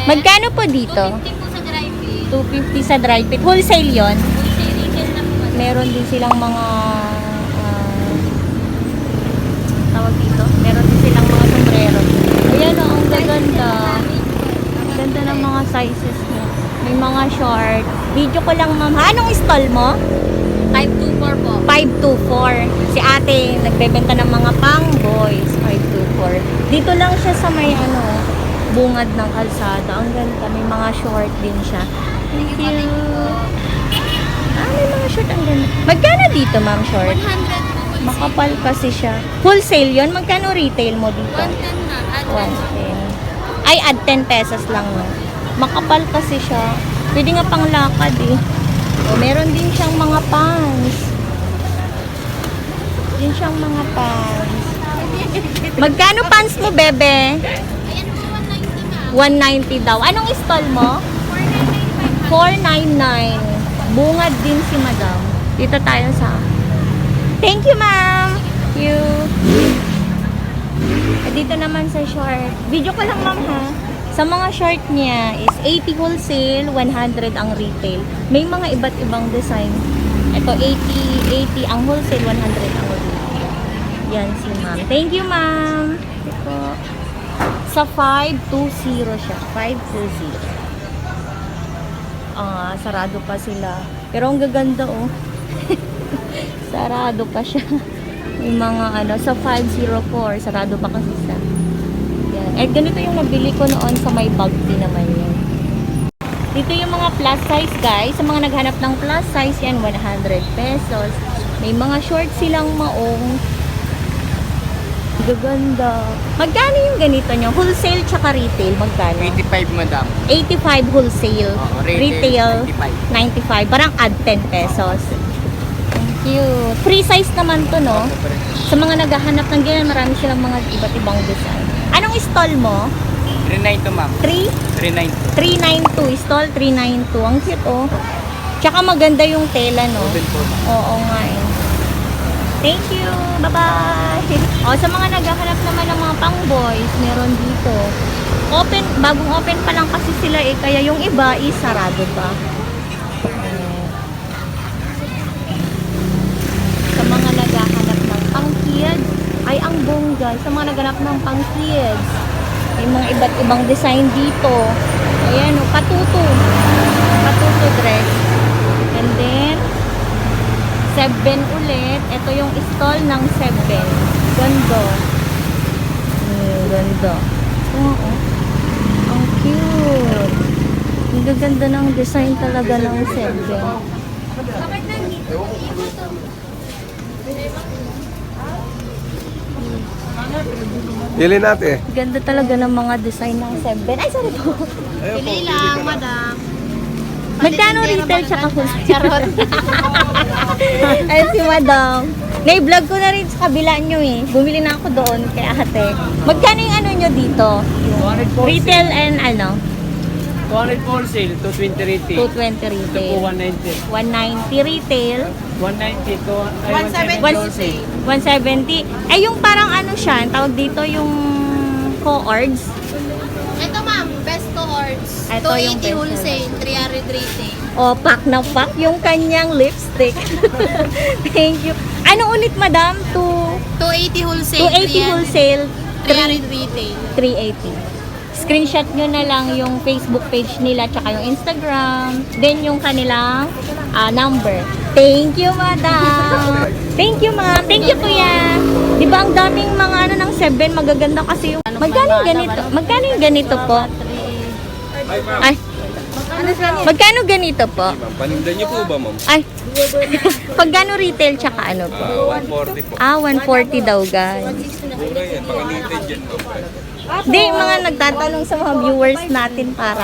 Magkano po dito? 250 po sa dry fit. 250 sa dry fit. Wholesale yon. Wholesale retail na po. Meron din silang mga tawag dito. Meron din silang mga sombrero. Ayan o, ang gaganda. Ang ganda ng mga sizes niya. May mga short. Video ko lang ma'am. Anong stall mo? 524 po. 524. Si ate nagbebenta ng mga pang boys. 524. Dito lang siya sa may bungad ng kalsada. Ang ganda. May mga short din siya. Thank you. May mga short. Ang ganda. Magkano dito ma'am short? 100 po. Makapal kasi siya. Wholesale yon. Magkano retail mo dito? 110 na. At 110. Ay, add 10 pesos lang no. Makapal kasi siya. Pwede nga pang lakad eh. O, meron din siyang mga pants. Din siyang mga pants. Magkano pants mo, bebe? Ayan po, 190 190 na. daw. Anong stall mo? 499. Bungad din si madam. Dito tayo sa... Thank you, ma'am. Thank you. Dito naman sa short. Video ko lang, ma'am, ha? Sa mga short niya is 80 wholesale, 100 ang retail. May mga iba't ibang design. Ito, 80 ang wholesale, 100 ang retail. Yan si ma'am. Thank you, ma'am. Ito. Sa 520 siya. 520. Sarado pa sila. Pero ang gaganda, oh. Sarado pa siya. May mga sa 504, sarado pa kasi siya. Yan. Eh, ganito yung nabili ko noon sa may Bagti naman yan. Dito yung mga plus size, guys. Sa mga naghanap ng plus size, yan, 100 pesos. May mga short silang maong. Gaganda. Magkano yung ganito nyo? Wholesale tsaka retail, magkano? 85 madam. 85 wholesale. Oo, Retail, 95. 95. Parang add 10 pesos. Cute. Free size naman to, no? Sa mga naghahanap ng ganyan, marami silang mga iba't ibang design. Anong stall mo? 392 ma'am. 392. 392. Stall 392. Ang cute, oh. Tsaka maganda yung tela, no? Open po ma'am. Oo nga, eh. Thank you. Bye-bye. O, sa mga naghahanap naman ng mga pang boys, meron dito. Open, bagong open pa lang kasi sila, eh. Kaya yung iba, sarado pa. Sa mga naghahanap ng pang kids, ay ang bongga. Sa mga naghahanap ng pang kids, may mga iba't ibang design dito. Ayan, oh, patutu. Patutu dress. And then, 7 ulit. Ito yung stall ng 7. Ganda. Ganda. Oo. Ang cute. Ang gaganda ng design talaga ng 7. Pili natin. Ganda talaga ng mga design ng 7. Ay, sorry po. Pili lang, madam. Magkano retail tsaka wholesale? Charot. Ay, si madam. Na-vlog ko na rin sa kabila nyo eh. Bumili na ako doon kay ate. Magkano yung nyo dito? 200 Retail and 200 wholesale, 220 retail. 220 Ito retail. po 190. 190 retail. 190 to 170 wholesale. 170. Ay, yung parang siya, ang tawag dito yung co-ords. Ito ma'am, best cohorts. Ito yung 280 best wholesale, 300 retail. O, pack na pack yung kanyang lipstick. Thank you. Ano ulit, madam? 280 wholesale, 280 wholesale, 300 retail. 380. Screenshot nyo na lang yung Facebook page nila tsaka yung Instagram. Then yung kanilang number. Thank you, madam. Thank you, ma'am. Thank you, kuya. Di ba ang daming mga ng 7 magaganda kasi yung... Magkano yung ganito? Magkano yung ganito po? Ay. Magkano ganito po? Paninda niyo po ba, ma'am? Ay. Pagkano retail tsaka ano po? 140 po. 140 daw, guys. Mura yan. Pakalitin dyan, ma'am. Di, mga nagtatanong sa mga viewers natin para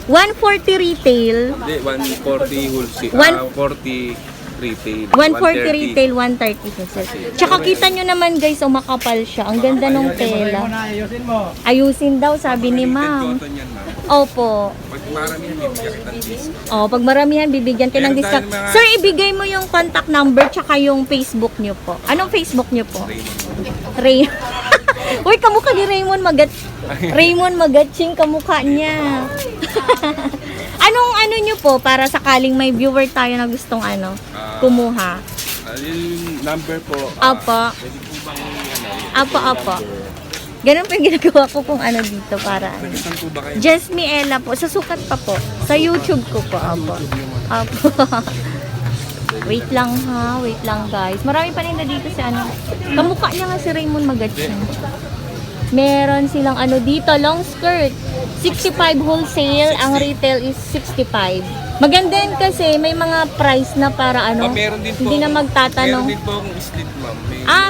140 retail, Hindi, 140 wholesale. One- 40 retail. 140 retail, 130 pesos. Tsaka kita nyo naman guys, makapal siya. Ang ganda ng tela. Ayusin mo. Ayusin daw, sabi ni ma'am. Cotton yan, ma'am. Opo. Pag marami yan, bibigyan kita ng discount. O, pag maramihan, bibigyan ka ng Meron discount. tayong mga- Sir, ibigay mo yung contact number tsaka yung Facebook nyo po. Anong Facebook nyo po? Ray. Uy, kamukha ni Raymond Magat. Raymond Magatching kamukha niya. Anong ano nyo po para sakaling may viewer tayo na gustong kumuha? Yung number po. Apa. Pwede po bang Apa. Ganun po yung ginagawa ko kung dito para Saan po ba kayo? Jasmine Ella po. Sa sukat pa po. Sa YouTube ko po. Apo. Apo. Wait lang guys. Marami pa rin na dito si kamukha niya nga si Raymond Magatching. Meron silang dito, long skirt. 65 wholesale, ang retail is 65. Maganda yun kasi may mga price na para Meron din po. hindi na magtatanong. Meron din po akong slit, ma'am.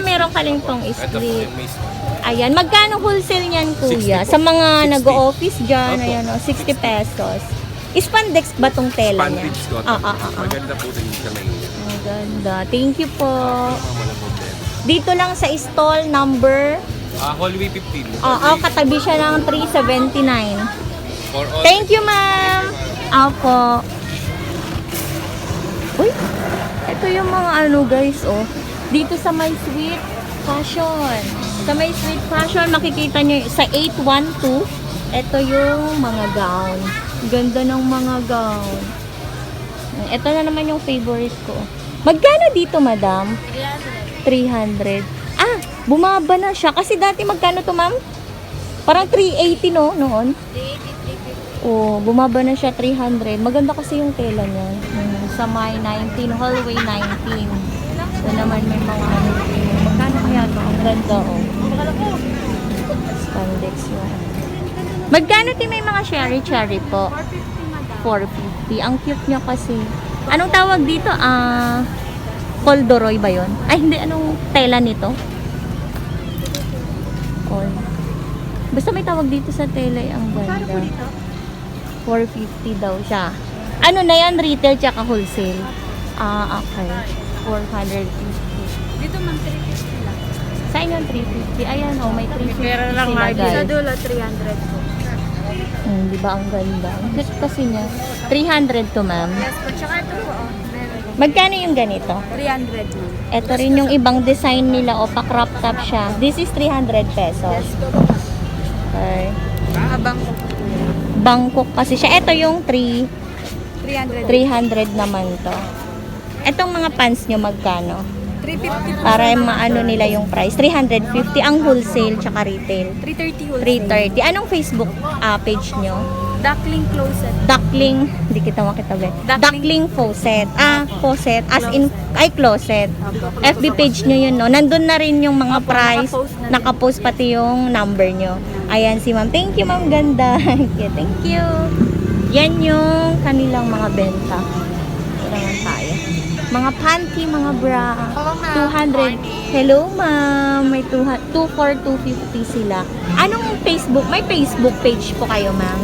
Meron ka lang pong Ito po, split. may slit. Ayan, magkano wholesale niyan, kuya? 60 po. Sa mga 60. nag-o-office dyan, Opo. ayan 60 pesos. Spandex ba tong tela niya? Spandex ko. Maganda po rin sa may. Maganda. Thank you po. Wala po din. Dito lang sa stall number, Hallway 15. katabi siya ng 379. For all. Thank you, ma'am. Opo. Uy, ito yung mga guys, dito sa My Sweet Fashion. Sa My Sweet Fashion, makikita nyo sa 812, ito yung mga gown. Ganda ng mga gown. Ito na naman yung favorite ko. Magkano dito, madam? 300. Bumaba na siya. Kasi dati magkano to, ma'am? Parang 380, no? Noon. Bumaba na siya 300. Maganda kasi yung tela niya. Sa may 19, hallway 19. So naman may mga magkano kaya to? Ang ganda, Spandex yun. Magkano din may mga cherry po? 450. Ang cute niya kasi. Anong tawag dito? Corduroy ba yun? Ay, hindi. Anong tela nito? Basta may tawag dito sa tela. Ang ganda. 450 daw siya. Ano na yan? Retail tsaka wholesale. Okay. 450. Dito ma'am, 350 lang. Sa inyo 350. Ayan, may 350 Pera lang, sila, Heidi. guys. Sa dulo, 300 po. Di ba ang ganda? Ang cute kasi niya. 300 to, ma'am. Yes po, tsaka ito po, meron. Magkano yung ganito? 300 ma'am. Ito rin yung ibang design nila pa-crop top siya. This is 300 pesos. Okay. Habang po po. Bangkok kasi siya. Ito yung 300. 300 naman to. Etong mga pants nyo magkano? 350 po. Para maano nila yung price. 350 ang wholesale tsaka retail. 330 wholesale. 330. Anong Facebook page nyo? Duckling closet. Duckling, hindi kita makitabi. Duckling faucet. Faucet. As in, closet. FB page nyo yun, no? Nandun na rin yung mga price. Nakapost pati yung number nyo. Ayan si ma'am. Thank you, ma'am. Ganda. Okay, thank you. Yan yung kanilang mga benta. Ito naman tayo. Mga panty, mga bra. 200. Hello, ma'am. May 2 for 250 sila. Anong Facebook? May Facebook page po kayo, ma'am?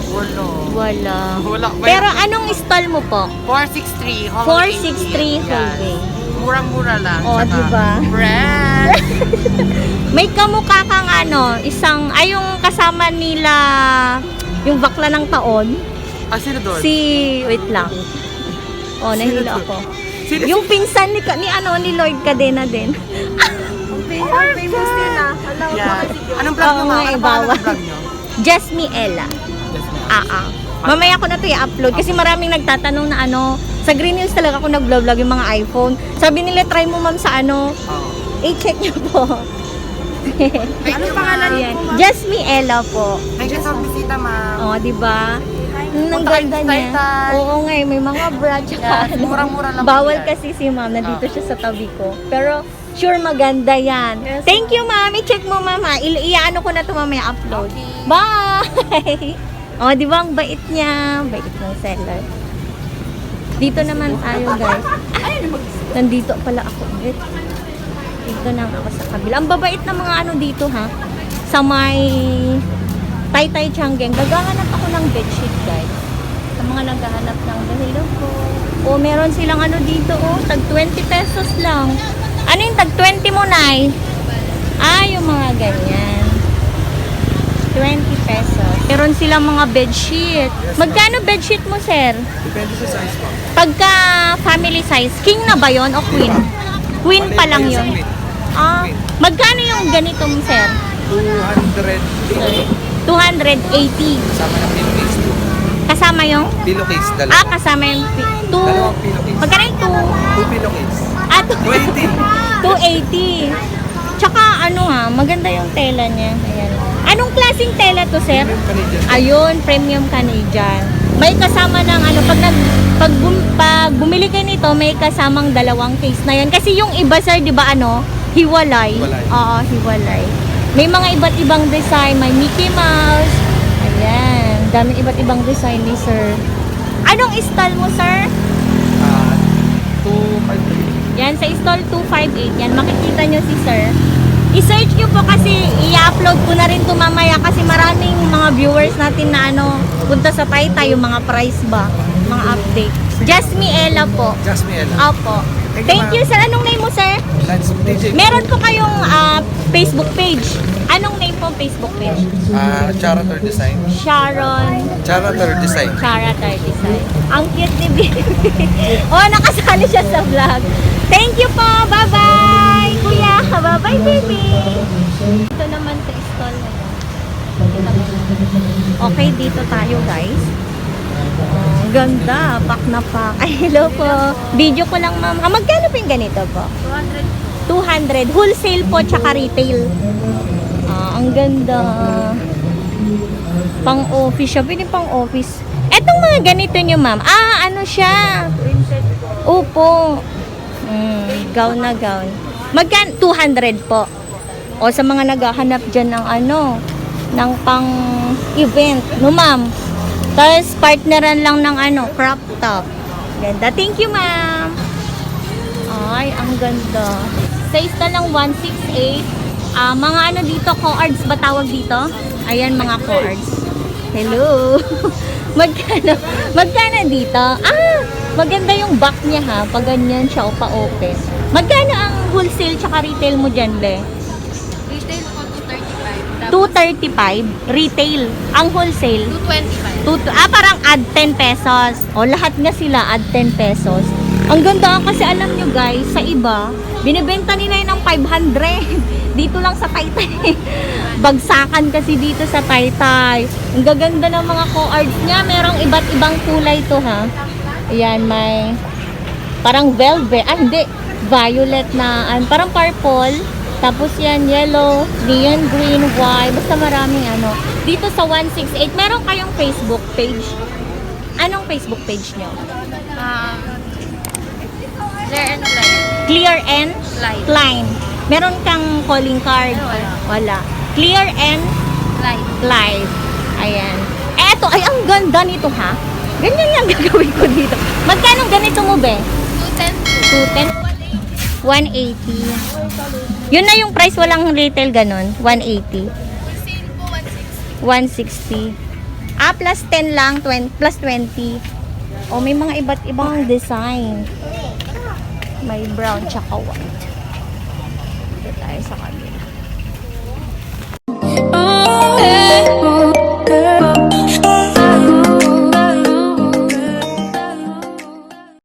Wala. Pero anong stall mo po? 463. 463 Hallway. Murang-mura lang. Oh, Saka diba? Brand. May kamukha kang yung kasama nila, yung bakla ng taon. Sino doon? Wait lang. Nahilo ako. Sino? Yung pinsan ni Lloyd Cadena din. Famous din ah. Yeah. Anong vlog nyo, ma'am? Anong pangalan ng vlog nyo? Jasmine Ella. Mamaya ko na to i-upload kasi maraming nagtatanong na sa Green Hills talaga ako nag-vlog yung mga iPhone. Sabi nila, try mo ma'am sa i-check nyo po. Anong pangalan Ayan. Jasmine Ella po. Thank you sa bisita, ma'am. Di ba? Ang Punta ganda kayo niya. sa Taytay. Oo nga, may mga bra tsaka Yes, murang-mura lang po Bawal yan. kasi si ma'am, nandito siya sa tabi ko. Pero sure maganda yan. Thank you, ma'am. I-check mo, ma'am. Iaano ko na ito mamaya upload. Bye! Di ba ang bait niya? Bait ng seller. Dito naman tayo, guys. Nandito pala ako ulit. Dito na ako sa kabila. Ang babait na mga dito, ha? Sa may Taytay Changgeng. Gagahanap ako ng bedsheet, guys. Sa mga naghahanap ng hello po. Meron silang dito, tag 20 pesos lang. Ano yung tag 20 mo, Nay? Yung mga ganyan. 20 pesos. Meron silang mga bedsheet. Magkano bedsheet mo, sir? Depende sa size po. Pagka family size, king na ba yon o queen? Queen pa lang yun. Magkano yung ganito mo, sir? 200. 280. Kasama ng pillowcase. Kasama yung? Pillowcase, Kasama yung 2. Dalawang pillowcase. Magkano yung 2? 2 pillowcase. 280. Tsaka maganda yung tela niya. Ayan. Anong klaseng tela to, sir? Canadian. Ayun, premium Canadian. May kasama ng pag bumili ka nito, may kasamang dalawang case na yan. Kasi yung iba, sir, di ba hiwalay? Hiwalay. Oo, hiwalay. May mga iba't ibang design, may Mickey Mouse. Ayan, daming iba't ibang design ni sir. Anong stall mo, sir? 258. Yan, sa stall 258. Yan, makikita nyo si sir. I-search nyo po kasi i-upload ko na rin ito mamaya kasi maraming mga viewers natin na punta sa Taytay, yung mga price ba, mga update. Jasmiela po. Jasmiela. Opo. Thank you, Thank you, sir. Anong name mo, sir? Lance DJ. Meron po kayong Facebook page. Anong name po Facebook page? Charator Design. Sharon Charator Design. Charator Design. Ang cute ni Baby. Nakasali siya sa vlog. Thank you po. Bye-bye, kuya. Bye-bye, baby. Ito naman sa stall na yan. Okay, dito tayo, guys. Ganda. Pack na pack. Ay, hello po. Video ko lang, ma'am. Magkano po yung ganito po? 200. Wholesale po, tsaka retail. Ang ganda. Pang-office siya. Pwede pang-office. Etong mga ganito nyo, ma'am. Ano siya? Opo. Gown na gown. Magkan 200 po. O sa mga naghahanap dyan ng ng pang-event. No, ma'am. Tapos partneran lang ng crop top. Ganda. Thank you, ma'am. Ay, ang ganda. Size na lang 168. Mga dito, co-ards ba tawag dito? Ayan, mga co-ards. Hello. Magkano dito? Maganda yung back niya ha. Pag ganyan siya o pa-open. Magkano ang wholesale tsaka retail mo dyan, Le? Retail po 235. 235. Retail. Ang wholesale? 225. Parang add 10 pesos. O, lahat nga sila add 10 pesos. Ang ganda kasi alam nyo guys, sa iba, binibenta nila yun ng 500. Dito lang sa Taytay. Bagsakan kasi dito sa Taytay. Ang gaganda ng mga co-ards niya. Merong iba't ibang kulay to ha. Ayan, may parang velvet. Hindi. Violet na. Parang purple. Tapos yan, yellow, neon green, white. Basta maraming Dito sa 168, meron kayong Facebook page. Anong Facebook page nyo? Clear and light. Clear and Light. Line. Meron kang calling card? Wala. Clear and Light. Live. Ayan. Eto, ay ang ganda nito ha. Ganyan lang gagawin ko dito. Magkano ganito mo be? 210. 180. Yun na yung price, walang retail ganun. 180. Sale po 160. 160. Plus 10 lang, plus 20. May mga iba't ibang design. May brown tsaka white.